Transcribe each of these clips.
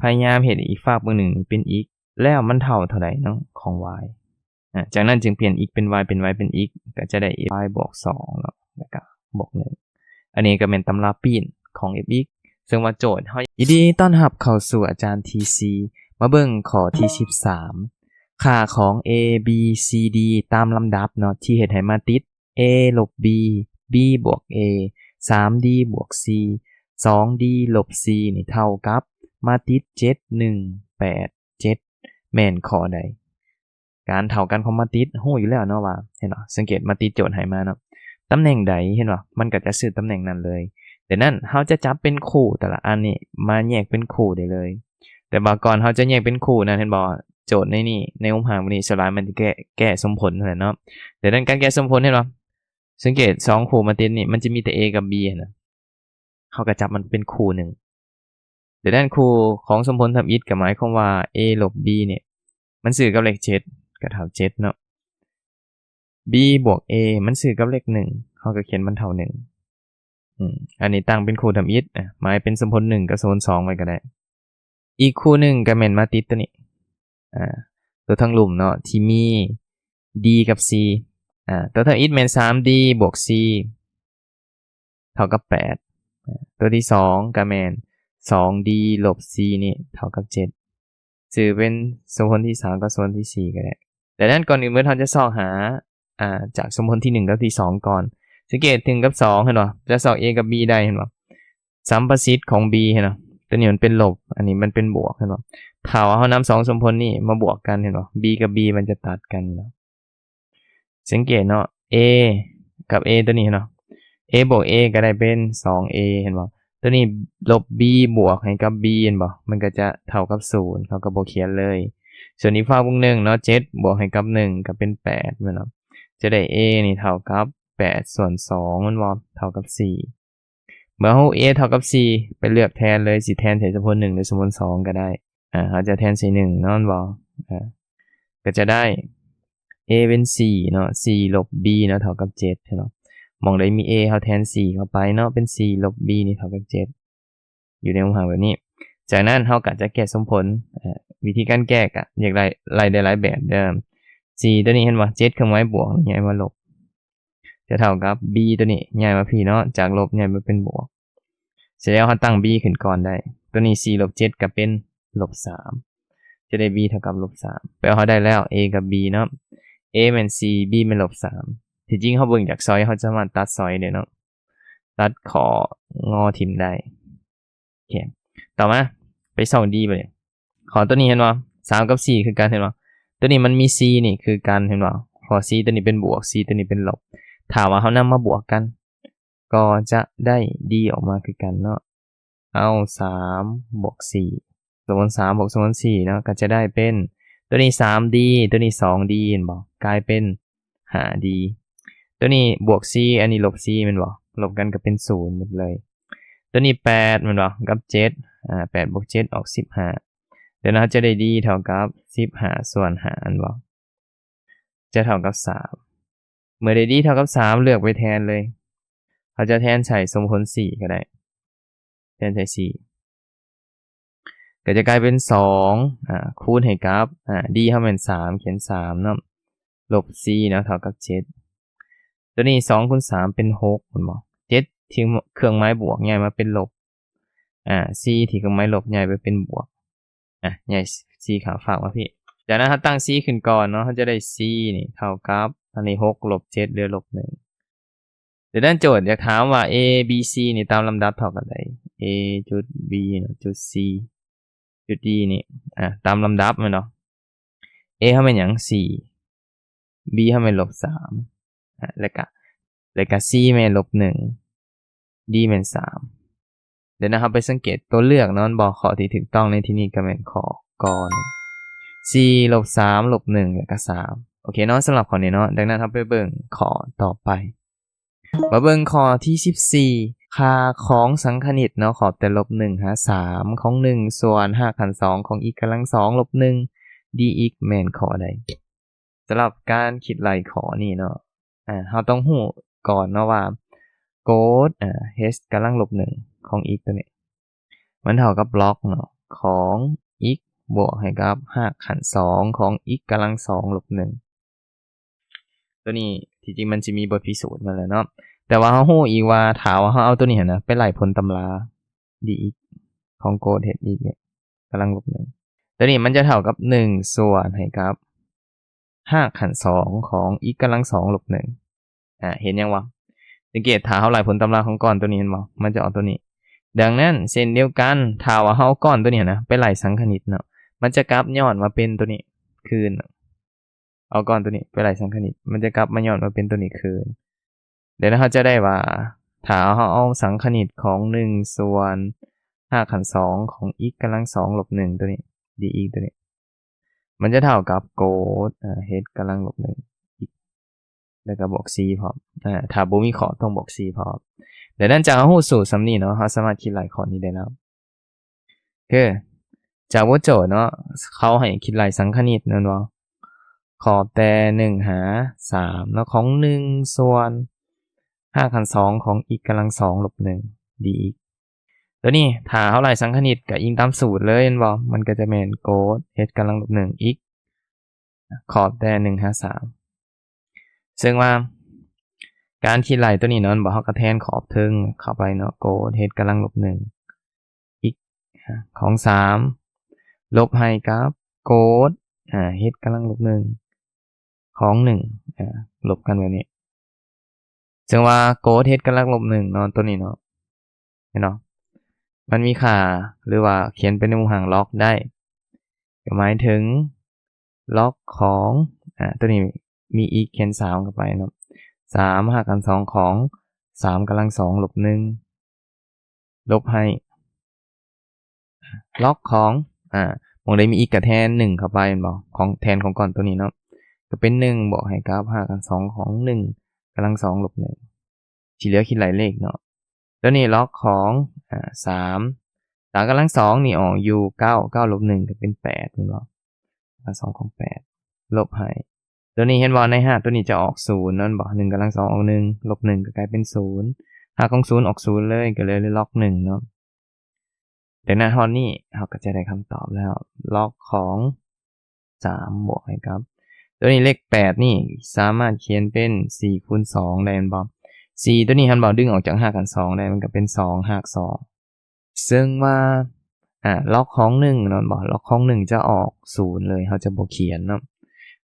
ພະຍາຍາມເຮັດໃຫ້ອີກຟາກເບື້ອງໜຶ່ງນີ້ເປັນ x ແລ້ວມັນເທົ່າເທົ່າໃດເນາະ ຂອງ y ອາ ຈາກນັ້ນຈຶ່ງປ່ຽນ x ເປັນ y ເປັນ y ເປັນ x ກໍຈະໄດ້ y ບວກສອງເນາະ ແລ້ວກໍບວກໜຶ່ງ. ອັນນີ້ກໍແມ່ນຕຳລາປີ້ນຂອງ f x ເຊິ່ງວ່າໂຈດເຮົາ ຍິນດີຕ້ອນຮັບເຂົ້າສູ່ອາຈານ TC. ມາເບິ່ງຂໍ້ທີສິບສາມ ຄ່າຂອງ a b c d ຕາມລຳດັບເນາະ ທີ່ເຮັດໃຫ້ມາຕິດ a ລົບ b, b ບວກ a, ສາມ d ບວກ c, ສອງ d ລົບ c ນີ້ເທົ່າກັບ ມາຕິດ ເຈັດ ໜຶ່ງ ແປດ ເຈັດ ແມ່ນຂໍ້ໃດ? ການເທົ່າກັນຂອງມາຕິດຮູ້ຢູ່ແລ້ວເນາະວ່າ ເຫັນບໍ່? ສັງເກດມາຕິດໂຈດໃຫ້ມາເນາະ ຕຳແໜ່ງໃດ ເຫັນບໍ່? ມັນກໍຈະຊື່ຕຳແໜ່ງນັ້ນເລີຍ. ດັ່ງນັ້ນເຮົາຈະຈັບເປັນຄູ່ແຕ່ລະອັນນີ້ມາແຍກເປັນຄູ່ໄດ້ເລີຍ. ແຕ່ວ່າກ່ອນເຮົາຈະແຍກເປັນຄູ່ນັ້ນ ເຫັນບໍ່? ໂຈດໃນນີ້ ໃນຮູບຮ່າງນີ້ ສ່ວນຫຼາຍມັນຈະແກ້ ແກ້ສົມຜົນເທົ່ານັ້ນເນາະ. ດັ່ງນັ້ນການແກ້ສົມຜົນ ເຫັນບໍ່? ສັງເກດສອງຄູ່ມາຕິດນີ້ ມັນຈະມີແຕ່ a ກັບ b ຫັ້ນນະ. ເຮົາກໍຈັບມັນເປັນຄູ່ໜຶ່ງ. ດັ່ງນັ້ນຄູ່ຂອງສົມຜົນທຳອິດກໍໝາຍຄວາມວ່າ a ລົບ b ນີ້ ມັນຊື່ກັບເລກເຈັດ ກໍເທົ່າເຈັດເນາະ. b ບວກ a ມັນຊື່ກັບເລກໜຶ່ງ ເຮົາກໍຂຽນມັນເທົ່າໜຶ່ງ. ອືມ ອັນນີ້ຕັ້ງເປັນຄູ່ທຳອິດ ອາ ໝາຍເປັນສົມຜົນໜຶ່ງກັບສົມຜົນສອງໄວ້ກໍໄດ້. ອີກຄູ່ໜຶ່ງກໍແມ່ນມາຕິດຕົວນີ້ ອາ ຕົວທາງລຸ່ມເນາະ ທີ່ມີ d ກັບ c ອາ ຕົວທຳອິດແມ່ນ ສາມ d ບວກ c ເທົ່າກັບ ແປດ ອາ ຕົວທີສອງກໍແມ່ນ ສອງ d ລົບ c ນີ້ເທົ່າກັບ ເຈັດ ຊື່ເປັນສົມຜົນທີສາມກັບສົມຜົນທີສີ່ກໍໄດ້. ດັ່ງນັ້ນກ່ອນອື່ນໝົດເຮົາຈະຊອກຫາ ອາ ຈາກສົມຜົນທີໜຶ່ງກັບທີສອງກ່ອນ. ສັງເກດ ໜຶ່ງ ກັບ ສອງ ເຫັນບໍ່? ຈະຊອກ a ກັບ b ໄດ້ ເຫັນບໍ່? ສຳປະສິດຂອງ b ເຫັນບໍ່? ຕົວນີ້ມັນເປັນລົບ ອັນນີ້ມັນເປັນບວກ ເຫັນບໍ່? ຖ້າວ່າເຮົານຳສອງສົມຜົນນີ້ມາບວກກັນ ເຫັນບໍ່? b ກັບ b ມັນຈະຕັດກັນ ເຫັນບໍ່? ສັງເກດເນາະ a ກັບ a ຕົວນີ້ເນາະ a ບວກ a ກໍໄດ້ເປັນ ສອງ a ເຫັນບໍ່? ຕົວນີ້ລົບ b ບວກໃຫ້ກັບ b ເຫັນບໍ່? ມັນກໍຈະເທົ່າກັບສູນ ເຮົາກໍບໍ່ຂຽນເລີຍ. ສ່ວນອີກຟາກເບື້ອງໜຶ່ງເນາະ ເຈັດບວກໃຫ້ກັບໜຶ່ງກໍເປັນ ແປດ ແມ່ນບໍ່? ຈະໄດ້ a ນີ້ເທົ່າກັບ ແປດສ່ວນສອງ ແມ່ນບໍ່? ເທົ່າກັບສີ່. ເມື່ອຮູ້ a ເທົ່າກັບສີ່ ໄປເລືອກແທນເລີຍ ຊິແທນໃສ່ສົມຜົນໜຶ່ງ ຫຼື ສົມຜົນສອງກໍໄດ້. ອາ ເຮົາຈະແທນໃສ່ໜຶ່ງເນາະ ແມ່ນບໍ່? ອາ ກໍຈະໄດ້ a ເປັນສີ່ເນາະ ສີ່ລົບ b ເນາະ ເທົ່າກັບເຈັດເນາະ. ໝ່ອງໃດມີ a ເຮົາແທນສີ່ເຂົ້າໄປເນາະ ເປັນສີ່ລົບ b ນີ້ເທົ່າກັບເຈັດ ຢູ່ໃນຮູບຮ່າງແບບນີ້. ຈາກນັ້ນເຮົາກໍຈະແກ້ສົມຜົນ ອາ ວິທີການແກ້ກໍຢາກໄດ້ ໄລ່ໄດ້ຫຼາຍແບບເດີ. ສີ່ຕົວນີ້ເຫັນບໍ່? ເຈັດເຄື່ອງໝາຍບວກນີ້ຍ້າຍມາລົບ ຈະເທົ່າກັບ b ຕົວນີ້ຍ້າຍມາພີ້ເນາະ ຈາກລົບຍ້າຍມາເປັນບວກ. ເສັດແລ້ວເຮົາຕັ້ງ b ຂຶ້ນກ່ອນໄດ້ ຕົວນີ້ສີ່ລົບເຈັດກໍເປັນລົບສາມ ຈະໄດ້ b ເທົ່າກັບລົບສາມ. ແປວ່າເຮົາໄດ້ແລ້ວ a ກັບ b ເນາະ a ແມ່ນສີ່ b ແມ່ນລົບສາມ. ທີ່ຈິງເຮົາເບິ່ງຈາກຊອຍ ເຮົາສາມາດຕັດຊອຍໄດ້ເນາະ ຕັດຂໍ້ງໍຖິ້ມໄດ້. ໂອເຄ ຕໍ່ມາໄປຊອກ d ບາດນີ້. ຂໍ້ຕົວນີ້ເຫັນບໍ່? ສາມກັບສີ່ຄືກັນ ເຫັນບໍ່? ຕົວນີ້ມັນມີສີ່ນີ້ຄືກັນ ເຫັນບໍ່? ເພາະສີ່ຕົວນີ້ເປັນບວກ ສີ່ຕົວນີ້ເປັນລົບ ຖ້າວ່າເຮົານຳມາບວກກັນ ກໍຈະໄດ້ d ອອກມາຄືກັນເນາະ. ເອົາ ສາມບວກສີ່ ສົມຜົນສາມບວກສົມຜົນສີ່ເນາະ ກໍຈະໄດ້ເປັນ ຕົວນີ້ ສາມ d ຕົວນີ້ ສອງ d ເຫັນບໍ່? ກາຍເປັນ ຫ້າ d ຕົວນີ້ບວກສີ່ ອັນນີ້ລົບສີ່ແມ່ນບໍ່? ລົບກັນກໍເປັນສູນໝົດເລີຍ. ຕົວນີ້ແປດແມ່ນບໍ່? ກັບເຈັດ ອາ ແປດບວກເຈັດອອກສິບຫ້າ ດັ່ງນັ້ນເຮົາຈະໄດ້ d ເທົ່າກັບສິບຫ້າສ່ວນຫ້າແມ່ນບໍ່? ຈະເທົ່າກັບສາມ. ເມື່ອໄດ້ d ເທົ່າກັບສາມ ເລືອກໄປແທນເລີຍ ເຮົາຈະແທນໃສ່ສົມຜົນສີ່ກໍໄດ້ ແທນໃສ່ສີ່ ກໍຈະກາຍເປັນສອງ ອາ ຄູນໃຫ້ກັບ ອາ d ເຮົາແມ່ນສາມ ຂຽນສາມເນາະ ລົບສີ່ເນາະ ເທົ່າກັບເຈັດ. ຕົວນີ້ສອງຄູນສາມເປັນຫົກແມ່ນບໍ່? ເຈັດທີ່ເຄື່ອງໝາຍບວກຍ້າຍມາເປັນລົບ ອາ ສີ່ທີ່ເຄື່ອງໝາຍລົບຍ້າຍໄປເປັນບວກ ອາ ຍ້າຍສີ່ຂ້າມຟາກມາພີ້. ຈາກນັ້ນເຮົາຕັ້ງສີ່ຂຶ້ນກ່ອນເນາະ ເຮົາຈະໄດ້ສີ່ນີ້ເທົ່າກັບ ອັນນີ້ຫົກລົບເຈັດເຫຼືອລົບໜຶ່ງ. ດັ່ງນັ້ນໂຈດຢາກຖາມວ່າ a b c ນີ້ຕາມລຳດັບເທົ່າກັນໃດ? a ຈຸດ b ເນາະ ຈຸດ c ຈຸດ d ນີ້ ອາ ຕາມລຳດັບແມ່ນບໍ່? a ເຮົາແມ່ນຫຍັງ? ສີ່ b ເຮົາແມ່ນລົບສາມ ອາ ແລ້ວກະ ແລ້ວກະ c ແມ່ນລົບໜຶ່ງ d ແມ່ນສາມ. ດຽວນະ ເຮົາໄປສັງເກດຕົວເລືອກເນາະ ແມ່ນບໍ່? ຂໍ້ທີ່ຖືກຕ້ອງໃນທີ່ນີ້ກໍແມ່ນຂໍ້ ກ ໜຶ່ງ ສີ່ລົບສາມລົບໜຶ່ງ ແລ້ວກໍສາມ. ໂອເຄເນາະ ສຳລັບຂໍ້ນີ້ເນາະ. ດັ່ງນັ້ນເຮົາໄປເບິ່ງຂໍ້ຕໍ່ໄປ. ມາເບິ່ງຂໍ້ທີສິບສີ່ ຄ່າຂອງສັງຄະນິດເນາະ ຂອບແຕ່ລົບໜຶ່ງຫາສາມຂອງໜຶ່ງ ສ່ວນຮາກຂັ້ນສອງຂອງ x ກຳລັງສອງລົບໜຶ່ງ dx ແມ່ນຂໍ້ໃດ? ສຳລັບການຄິດໄລ່ຂໍ້ນີ້ເນາະ ອາ ເຮົາຕ້ອງຮູ້ກ່ອນເນາະວ່າ ໂກດ ອາ h ກຳລັງລົບໜຶ່ງຂອງ x ຕົວນີ້ ມັນເທົ່າກັບລັອກເນາະ ຂອງ x ບວກໃຫ້ກັບຮາກຂັ້ນສອງຂອງ x ກຳລັງສອງລົບໜຶ່ງ. ຕົວນີ້ທີ່ຈິງມັນຊິມີບົດພິສູດມາແລ້ວເນາະ, ແຕ່ວ່າເຮົາຮູ້ອີກວ່າ ຖ້າວ່າເຮົາເອົາຕົວນີ້ຫັ້ນນະ ໄປໄລ່ຜົນຕຳລາ dx ຂອງໂກດ h x ນີ້ກຳລັງລົບໜຶ່ງ ຕົວນີ້ມັນຈະເທົ່າກັບໜຶ່ງສ່ວນໃຫ້ກັບຮາກຂັ້ນສອງຂອງ x ກຳລັງສອງລົບໜຶ່ງ. ອາ ເຫັນຫຍັງບໍ່? ສັງເກດ ຖ້າເຮົາໄລ່ຜົນຕຳລາຂອງກ້ອນຕົວນີ້ ເຫັນບໍ່? ມັນຈະອອກຕົວນີ້. ດັ່ງນັ້ນ ເຊັ່ນດຽວກັນ ຖ້າວ່າເຮົາເອົາກ້ອນຕົວນີ້ຫັ້ນນະ ໄປໄລ່ສັງຄະນິດເນາະ, ມັນຈະກັບຍ້ອນມາເປັນຕົວນີ້ຄືນ. ເອົາກ້ອນຕົວນີ້ໄປໄລ່ສັງຄະນິດ ມັນຈະກັບມາຍ້ອນມາເປັນຕົວນີ້ຄືນ. ແລ້ວເຮົາຈະໄດ້ວ່າ ຖ້າເຮົາເອົາສັງຄະນິດຂອງໜຶ່ງສ່ວນຮາກຂັ້ນສອງຂອງ x ກຳລັງສອງລົບໜຶ່ງ ຕົວນີ້ dx ຕົວນີ້ ມັນຈະເທົ່າກັບໂກດ h ກຳລັງລົບໜຶ່ງ x ແລ້ວກໍບວກສີ່ພ້ອມ. ອາ ຖ້າບໍ່ມີຂໍ້ຕ້ອງບວກສີ່ພ້ອມ. ແລ້ວຫຼັງຈາກເຮົາຮູ້ສູດສ່ຳນີ້ເນາະ ເຮົາສາມາດຄິດໄລ່ຂໍ້ນີ້ໄດ້ແລ້ວ. ຄືຈາກບົດໂຈດເນາະ ເຂົາໃຫ້ຄິດໄລ່ສັງຄະນິດແມ່ນບໍ່? ຂອບແຕ່ໜຶ່ງຫາສາມເນາະ ຂອງໜຶ່ງສ່ວນຮາກຂັ້ນສອງຂອງ x ກຳລັງສອງລົບໜຶ່ງ dx. ຕົວນີ້ຖ້າເຮົາໄລ່ສັງຄະນິດກໍອີງຕາມສູດເລີຍແມ່ນບໍ່? ມັນກໍຈະແມ່ນໂກດ h ກຳລັງລົບໜຶ່ງ x ຂອບແຕ່ໜຶ່ງຫາສາມ. ເຊິ່ງວ່າການຄິດໄລ່ຕົວນີ້ເນາະ ແມ່ນບໍ່ ເຮົາກໍແທນຂອບເທິງເຂົ້າໄປເນາະ ໂກດ h ກຳລັງລົບໜຶ່ງ x ຂອງສາມ ລົບໃຫ້ກັບໂກດ ອາ h ກຳລັງລົບໜຶ່ງຂອງໜຶ່ງ ອາ ລົບກັນແບບນີ້. ເຊິ່ງວ່າໂກດ h ກຳລັງລົບໜຶ່ງເນາະ ຕົວນີ້ເນາະ ເຫັນເນາະ ມັນມີຄ່າ ຫຼືວ່າຂຽນເປັນໃນໝູ່ຮ່າງລັອກໄດ້ ກໍໝາຍເຖິງລັອກຂອງ ອາ ຕົວນີ້ມີ x ຂຽນສາມເຂົ້າໄປເນາະ ສາມຮາກຂັ້ນສອງຂອງສາມກຳລັງສອງລົບໜຶ່ງ ລົບໃຫ້ ລັອກຂອງ ອາ ໝ່ອງໃດມີ x ກໍແທນໜຶ່ງເຂົ້າໄປແມ່ນບໍ່ ຂອງ ແທນຂອງກ້ອນຕົວນີ້ເນາະ ກໍເປັນໜຶ່ງບວກໃຫ້ກັບຮາກຂັ້ນສອງຂອງໜຶ່ງກຳລັງສອງລົບໜຶ່ງ ທີ່ເຫຼືອຄິດໄລ່ເລກເນາະ. ຕົວນີ້ລັອກຂອງ ອາ ສາມ ສາມກຳລັງສອງນີ້ອອກຢູ່ເກົ້າ ເກົ້າລົບໜຶ່ງກໍເປັນແປດແມ່ນບໍ່ ສອງຂອງແປດ ລົບໃຫ້ ຕົວນີ້ເຫັນບໍ່ ໃນຮາກຕົວນີ້ຈະອອກສູນແມ່ນບໍ່ ໜຶ່ງກຳລັງສອງອອກໜຶ່ງ ລົບໜຶ່ງກໍກາຍເປັນສູນ ຮາກຂອງສູນອອກສູນເລີຍ ກໍເຫຼືອລັອກໜຶ່ງເນາະ. ດັ່ງນັ້ນຮອດນີ້ເຮົາກໍຈະໄດ້ຄຳຕອບແລ້ວ ລັອກຂອງສາມບວກໃຫ້ກັບ ຕົວນີ້ເລກແປດນີ້ສາມາດຂຽນເປັນສີ່ຄູນສອງໄດ້ແມ່ນບໍ່ ສີ່ຕົວນີ້ເຫັນບໍ່ ດຶງອອກຈາກຮາກຂັ້ນສອງໄດ້ ມັນກໍເປັນສອງຮາກສອງ ເຊິ່ງວ່າ ອາ ລັອກຂອງໜຶ່ງແມ່ນບໍ່ ລັອກຂອງໜຶ່ງຈະອອກສູນເລີຍ ເຮົາຈະບໍ່ຂຽນເນາະ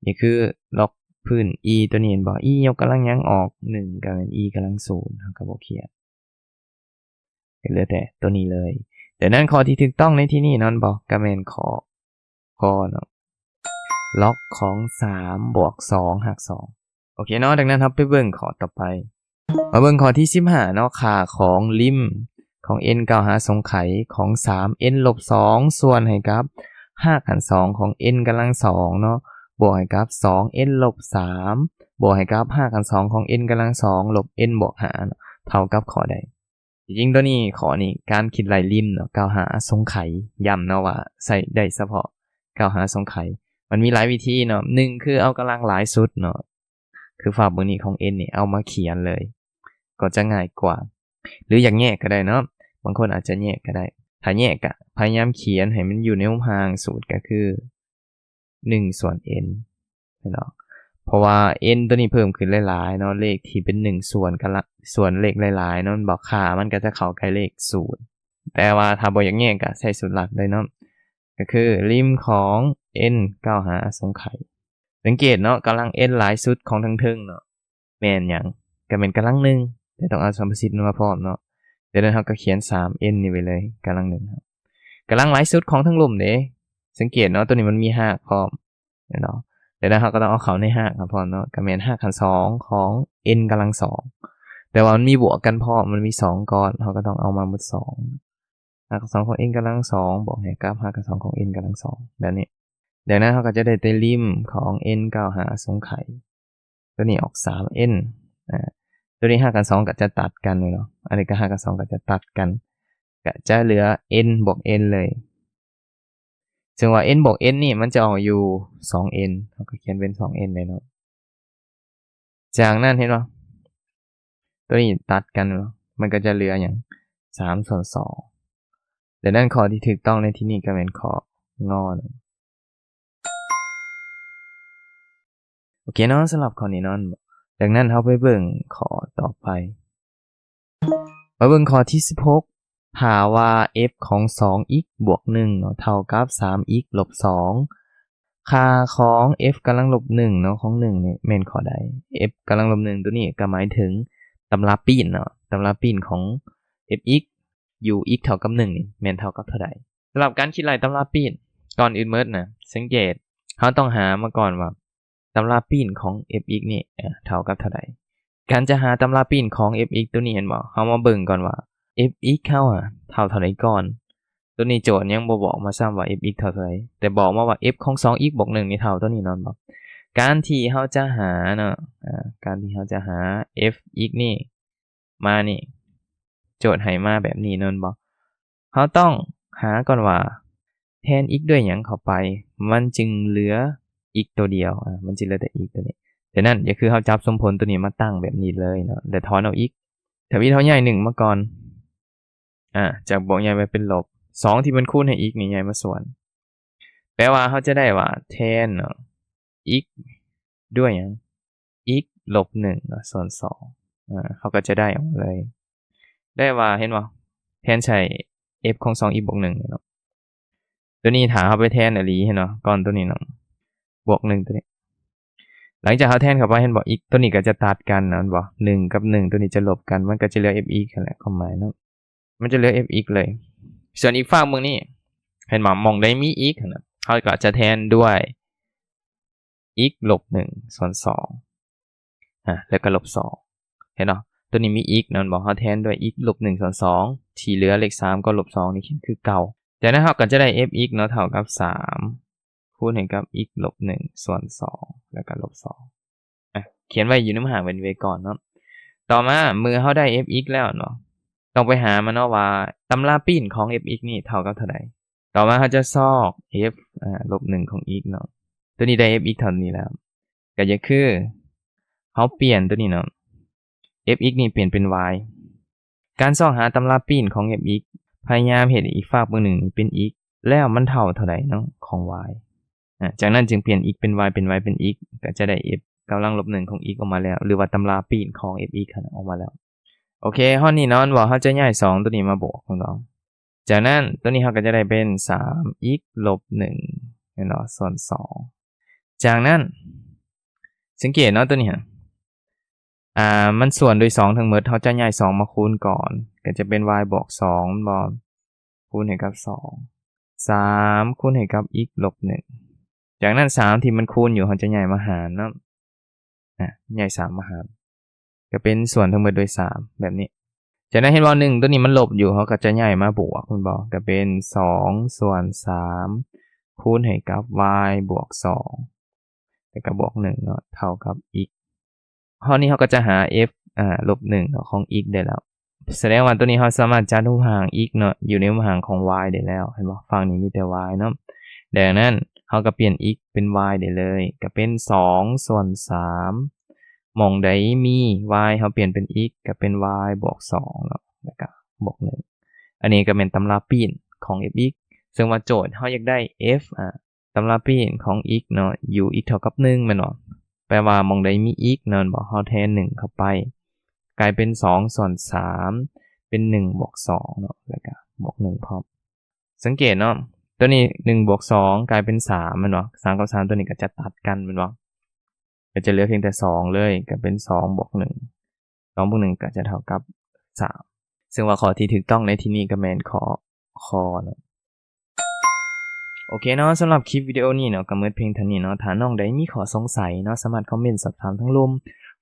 ນີ້ຄືລັອກພື້ນ e ຕົວນີ້ແມ່ນບໍ່ e ຍົກກຳລັງຫຍັງອອກ ໜຶ່ງ ກໍແມ່ນ e ກຳລັງສູນ ເຮົາກໍບໍ່ຂຽນ ກໍເຫຼືອແຕ່ຕົວນີ້ເລີຍ. ດັ່ງນັ້ນຂໍ້ທີ່ຖືກຕ້ອງໃນທີ່ນີ້ແມ່ນບໍ່ ກໍແມ່ນຂໍ້ ຂໍ້ເນາະ ລັອກຂອງສາມບວກສອງຮາກສອງ. ໂອເຄເນາະ ດັ່ງນັ້ນເຮົາໄປເບິ່ງຂໍ້ຕໍ່ໄປ ມາເບິ່ງຂໍ້ທີສິບຫ້າເນາະ ຄ່າຂອງລິມຂອງ n ກ້າວຫາສົງໄຂຂອງ ສາມ n ລົບສອງ ສ່ວນໃຫ້ກັບຮາກຂັ້ນສອງຂອງ n ກຳລັງສອງເນາະ ບວກໃຫ້ກັບ ສອງ n ລົບສາມ ບວກໃຫ້ກັບຮາກຂັ້ນສອງຂອງ n ກຳລັງສອງ ລົບ n ບວກຫ້າ ເນາະ ເທົ່າກັບຂໍ້ໃດ? ທີ່ຈິງຕົວນີ້ ຂໍ້ນີ້ ການຄິດໄລ່ລິມເນາະ ກ້າວຫາສົງໄຂ ຢ້ຳເນາະວ່າໃຊ້ໄດ້ສະເພາະກ້າວຫາສົງໄຂ ມັນມີຫຼາຍວິທີເນາະ ໜຶ່ງຄືເອົາກຳລັງຫຼາຍສຸດເນາະ ຄືພາບເບື້ອງນີ້ຂອງ n ນີ້ ເອົາມາຂຽນເລີຍ ກໍຈະງ່າຍກວ່າ ຫຼືຢາກແຍກກໍໄດ້ເນາະ ບາງຄົນອາດຈະແຍກກໍໄດ້ ຖ້າແຍກກະພະຍາຍາມຂຽນໃຫ້ມັນຢູ່ໃນຮູບຮ່າງສູດ ກໍຄື ໜຶ່ງສ່ວນ n ແມ່ນບໍ່ ເພາະວ່າ n ຕົວນີ້ເພີ່ມຂຶ້ນຫຼາຍໆເນາະ ເລກທີ່ເປັນໜຶ່ງສ່ວນກັນລະ ສ່ວນເລກຫຼາຍໆເນາະ ແມ່ນບໍ່ ຄ່າມັນກໍຈະເຂົ້າໃກ້ເລກສູນ ແຕ່ວ່າຖ້າບໍ່ຢາກແຍກກໍໃຊ້ສູດລັດໄດ້ເນາະ ກໍຄືລິມຂອງ n ກ້າວຫາສົງໄຂ ສັງເກດເນາະ ກຳລັງ n ຫຼາຍສຸດຂອງເທິງໆເນາະ ແມ່ນຫຍັງ? ກໍແມ່ນກຳລັງໜຶ່ງ ແຕ່ຕ້ອງເອົາສຳປະສິດມາພ້ອມເນາະ ດັ່ງນັ້ນເຮົາກໍຂຽນ ສາມ n ນີ້ໄວ້ເລີຍ ກຳລັງໜຶ່ງ ກຳລັງຫຼາຍສຸດຂອງເທິງລຸ່ມເດ້ ສັງເກດເນາະ ຕົວນີ້ມັນມີຮາກພ້ອມແມ່ນບໍ່ ດັ່ງນັ້ນເຮົາກໍຕ້ອງເອົາເຂົ້າໃນຮາກມາພ້ອມເນາະ ກໍແມ່ນຮາກຂັ້ນສອງຂອງ n ກຳລັງສອງ ແຕ່ວ່າມັນມີບວກກັນພ້ອມ ມັນມີສອງກ້ອນ ເຮົາກໍຕ້ອງເອົາມາໝົດສອງ ຮາກສອງຂອງ n ກຳລັງສອງບວກໃຫ້ກັບຮາກສອງຂອງ n ກຳລັງສອງ ແບບນີ້ ດັ່ງນັ້ນເຮົາກໍຈະໄດ້ແຕ່ລິມຂອງ n ກ້າວຫາສົງໄຂ ຕົວນີ້ອອກ ສາມ n ອາ ຕົວນີ້ຮາກຂັ້ນສອງກໍຈະຕັດກັນເນາະ ອັນນີ້ກໍຮາກຂັ້ນສອງກໍຈະຕັດກັນ ກໍຈະເຫຼືອ n ບວກ n ເລີຍ ເຊິ່ງວ່າ n ບວກ n ນີ້ມັນຈະອອກຢູ່ ສອງ n ເຮົາກໍຂຽນເປັນ ສອງ n ໄດ້ເນາະ ຈາກນັ້ນເຫັນບໍ່ ຕົວນີ້ຕັດກັນເນາະ ມັນກໍຈະເຫຼືອຫຍັງ ສາມສ່ວນສອງ ດັ່ງນັ້ນ ຂໍ້ທີ່ຖືກຕ້ອງໃນທີ່ນີ້ກໍແມ່ນຂໍ້ ງ ເນາະ. ໂອເຄເນາະ ສຳລັບຂໍ້ນີ້ເນາະ. ດັ່ງນັ້ນ ເຮົາໄປເບິ່ງຂໍ້ຕໍ່ໄປ. ມາເບິ່ງຂໍ້ທີສິບຫົກ ຖ້າວ່າ f ຂອງສອງ x ບວກໜຶ່ງເນາະ ເທົ່າກັບສາມ x ລົບສອງ ຄ່າຂອງ f ກຳລັງລົບໜຶ່ງເນາະ ຂອງໜຶ່ງນີ້ແມ່ນຂໍ້ໃດ? f ກຳລັງລົບໜຶ່ງ ຕົວນີ້ກໍໝາຍເຖິງຕຳລາປີ້ນເນາະ ຕຳລາປີ້ນຂອງ f(x) ຢູ່ x ເທົ່າກັບໜຶ່ງນີ້ແມ່ນເທົ່າກັບເທົ່າໃດ? ສຳລັບການຄິດໄລ່ຕຳລາປີ້ນ ກ່ອນອື່ນໝົດນະ ສັງເກດ ເຮົາຕ້ອງຫາມາກ່ອນວ່າ ຕຳລາປີ້ນຂອງ f(x) ນີ້ ເອີ ເທົ່າກັບເທົ່າໃດ? ການຈະຫາຕຳລາປີ້ນຂອງ f(x) ຕົວນີ້ ເຫັນບໍ່? ເຮົາມາເບິ່ງກ່ອນວ່າ f(x) ເຮົາ ອາ ເທົ່າເທົ່າໃດກ່ອນ. ຕົວນີ້ໂຈດຍັງບໍ່ບອກມາຊ້ຳວ່າ f(x) ເທົ່າເທົ່າໃດ ແຕ່ບອກມາວ່າ f ຂອງສອງ x ບວກໜຶ່ງນີ້ເທົ່າຕົວນີ້ ແມ່ນບໍ່? ການທີ່ເຮົາຈະຫາເນາະ ອາ ການທີ່ເຮົາຈະຫາ f(x) ນີ້ ມານີ້ ໂຈດໃຫ້ມາແບບນີ້ແມ່ນບໍ່? ເຮົາຕ້ອງຫາກ່ອນວ່າ ແທນ x ດ້ວຍຫຍັງເຂົ້າໄປ ມັນຈຶ່ງເຫຼືອ x ຕົວດຽວ ອາ ມັນຈະເຫຼືອແຕ່ x ຕົວນີ້. ສະນັ້ນ ກໍຄືເຮົາຈັບສົມຜົນຕົວນີ້ມາຕັ້ງແບບນີ້ເລີຍເນາະ ແລ້ວຖອນເອົາ x. ທຳອິດເຮົາຍ້າຍໜຶ່ງມາກ່ອນ ອາ ຈາກບວກຍ້າຍມາເປັນລົບ ສອງ ທີ່ມັນຄູນໃຫ້ x ນີ້ຍ້າຍມາສ່ວນ ແປວ່າເຮົາຈະໄດ້ວ່າ ແທນເນາະ x ດ້ວຍຫຍັງ? x ລົບໜຶ່ງເນາະ ສ່ວນສອງ ອາ ເຮົາກໍຈະໄດ້ອອກມາເລີຍ ໄດ້ວ່າ ເຫັນບໍ່? ແທນໃສ່ f ຂອງສອງ x ບວກໜຶ່ງເນາະ ຕົວນີ້ຖ້າເຮົາໄປແທນອີ່ຫຼີ ເຫັນບໍ່? ກ່ອນຕົວນີ້ເນາະ ບວກໜຶ່ງຕົວນີ້ ຫຼັງຈາກເຮົາແທນເຂົ້າໄປ ເຫັນບໍ່? x ຕົວນີ້ກໍຈະຕັດກັນນະ ແມ່ນບໍ່? ໜຶ່ງກັບໜຶ່ງຕົວນີ້ຈະລົບກັນ ມັນກໍຈະເຫຼືອ f(x) ຫັ້ນແຫຼະ ຄວາມໝາຍເນາະ ມັນຈະເຫຼືອ f(x) ເລີຍ. ສ່ວນອີກຟາກເບິ່ງນີ້ ເຫັນບໍ່? ໝ່ອງໃດມີ x ຫັ້ນນະ ເຮົາກໍຈະແທນດ້ວຍ x ລົບໜຶ່ງ ສ່ວນສອງ ອາ ແລ້ວກໍລົບສອງ ເຫັນບໍ່? ຕົວນີ້ມີ x ແມ່ນບໍ່? ເຮົາແທນດ້ວຍ x ລົບໜຶ່ງ ສ່ວນສອງ ທີ່ເຫຼືອເລກສາມກັບລົບສອງນີ້ ຂຽນຄືເກົ່າ. ຈາກນັ້ນເຮົາກໍຈະໄດ້ f(x) ເນາະ ເທົ່າກັບສາມ ຄູນໃຫ້ກັບ x ລົບໜຶ່ງ ສ່ວນສອງ ແລ້ວກໍລົບສອງ ອາ ຂຽນໄວ້ຢູ່ໃນໝາກຫາງແບບນີ້ໄວ້ກ່ອນເນາະ. ຕໍ່ມາເມື່ອເຮົາໄດ້ f(x) ແລ້ວເນາະ ຕ້ອງໄປຫາມາເນາະວ່າ ຕຳລາປີ້ນຂອງ f(x) ນີ້ເທົ່າກັບເທົ່າໃດ? ຕໍ່ມາເຮົາຈະຊອກ f ອາ ລົບໜຶ່ງຂອງ x ເນາະ ຕົວນີ້ໄດ້ f(x) ເທົ່ານີ້ແລ້ວ ກໍຈະຄື ເຮົາປ່ຽນຕົວນີ້ເນາະ f(x) ນີ້ປ່ຽນເປັນ y. ການຊອກຫາຕຳລາປີ້ນຂອງ f(x) ພະຍາຍາມເຮັດໃຫ້ອີກຟາກເບື້ອງໜຶ່ງນີ້ເປັນ x ແລ້ວມັນເທົ່າເທົ່າໃດເນາະ ຂອງ y. ອາ ຈາກນັ້ນຈຶ່ງປ່ຽນ x ເປັນ y ເປັນ y ເປັນ x ກໍຈະໄດ້ f ກຳລັງລົບໜຶ່ງຂອງ x ອອກມາແລ້ວ ຫຼືວ່າຕຳລາປີ້ນຂອງ f(x) ຫັ້ນນະ ອອກມາແລ້ວ. ໂອເຄ ຮອດນີ້ເນາະ ວ່າເຮົາຈະຍ້າຍສອງຕົວນີ້ມາບວກເນາະ ຈາກນັ້ນຕົວນີ້ເຮົາກໍຈະໄດ້ເປັນ ສາມ x ລົບໜຶ່ງ ແມ່ນບໍ່? ສ່ວນສອງ ຈາກນັ້ນ ສັງເກດເນາະ ຕົວນີ້ຫັ້ນ ອາ ມັນສ່ວນດ້ວຍສອງທັງໝົດ ເຮົາຈະຍ້າຍສອງມາຄູນກ່ອນ ກໍຈະເປັນ y ບວກສອງ ແມ່ນບໍ່? ຄູນໃຫ້ກັບສອງ ສາມ ຄູນໃຫ້ກັບ x ລົບໜຶ່ງ ຈາກນັ້ນສາມທີ່ມັນຄູນຢູ່ ເຮົາຈະຍ້າຍມາຫານເນາະ ອາ ຍ້າຍສາມມາຫານ ກໍເປັນສ່ວນທັງໝົດດ້ວຍສາມ ແບບນີ້. ຈາກນັ້ນເຫັນບໍ່ ໜຶ່ງຕົວນີ້ມັນລົບຢູ່ ເຮົາກໍຈະຍ້າຍມາບວກ ແມ່ນບໍ່? ກໍເປັນສອງສ່ວນສາມ ຄູນໃຫ້ກັບ y ບວກສອງ ແລ້ວກໍບວກໜຶ່ງເນາະ ເທົ່າກັບ x. ຮອດນີ້ເຮົາກໍຈະຫາ f ອາ ລົບໜຶ່ງເນາະ ຂອງ x ໄດ້ແລ້ວ. ສະແດງວ່າຕົວນີ້ເຮົາສາມາດຈັດຮູບຮ່າງ x ເນາະ ຢູ່ໃນຮູບຮ່າງຂອງ y ໄດ້ແລ້ວ ເຫັນບໍ່? ຝັ່ງນີ້ມີແຕ່ y ເນາະ ດັ່ງນັ້ນເຮົາກໍປ່ຽນ x ເປັນ y ໄດ້ເລີຍ ກໍເປັນສອງສ່ວນສາມ ໝ່ອງໃດມີ y ເຮົາປ່ຽນເປັນ x ກໍເປັນ y ບວກສອງເນາະ ແລ້ວກໍບວກໜຶ່ງ. ອັນນີ້ກໍແມ່ນຕຳລາປີ້ນຂອງ f(x) ເຊິ່ງວ່າໂຈດເຮົາຢາກໄດ້ f ອາ ຕຳລາປີ້ນຂອງ x ເນາະ ຢູ່ x ເທົ່າກັບໜຶ່ງ ແມ່ນບໍ່? ແປວ່າໝ່ອງໃດມີ x ແມ່ນບໍ່? ເຮົາແທນໜຶ່ງເຂົ້າໄປ ກາຍເປັນສອງສ່ວນສາມ ເປັນໜຶ່ງບວກສອງເນາະ ແລ້ວກໍບວກໜຶ່ງພ້ອມ. ສັງເກດເນາະ ຕົວນີ້ໜຶ່ງບວກສອງກາຍເປັນສາມ ແມ່ນບໍ່? ສາມກັບສາມຕົວນີ້ກໍຈະຕັດກັນ ແມ່ນບໍ່? ກໍຈະເຫຼືອພຽງແຕ່ສອງເລີຍ ກໍເປັນສອງບວກໜຶ່ງ ສອງບວກໜຶ່ງກໍຈະເທົ່າກັບສາມ ເຊິ່ງວ່າຂໍ້ທີ່ຖືກຕ້ອງໃນທີ່ນີ້ກໍແມ່ນຂໍ້ ຄ ເນາະ. ໂອເຄເນາະ ສຳລັບຄລິບວິດີໂອນີ້ເນາະ ກໍໝົດພຽງເທົ່ານີ້ເນາະ. ຖ້ານ້ອງໃດມີຂໍ້ສົງໄສເນາະ ສາມາດຄອມເມັນສອບຖາມທາງລຸ່ມ.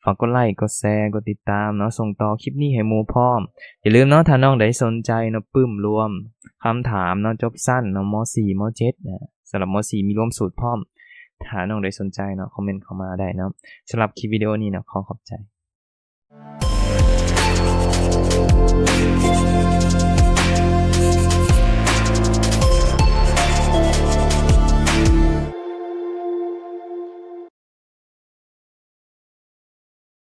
ຝາກກົດໄລ ກົດແຊ ກົດຕິດຕາມເນາະ ສົ່ງຕໍ່ຄລິບນີ້ໃຫ້ໝູ່ພ້ອມ. ຢ່າລືມເນາະ ຖ້ານ້ອງໃດສົນໃຈເນາະ ປຶ້ມລວມຄຳຖາມເນາະ ຈົບຊັ້ນເນາະ ມໍສີ່ ມໍເຈັດ ນະ ສຳລັບ ມໍສີ່ ມີລວມສູດພ້ອມ. ຖ້ານ້ອງໃດສົນໃຈເນາະ ຄອມເມັນເຂົ້າມາໄດ້ເນາະ. ສຳລັບຄລິບວິດີໂອນີ້ເນາະ ຂໍຂອບໃຈ.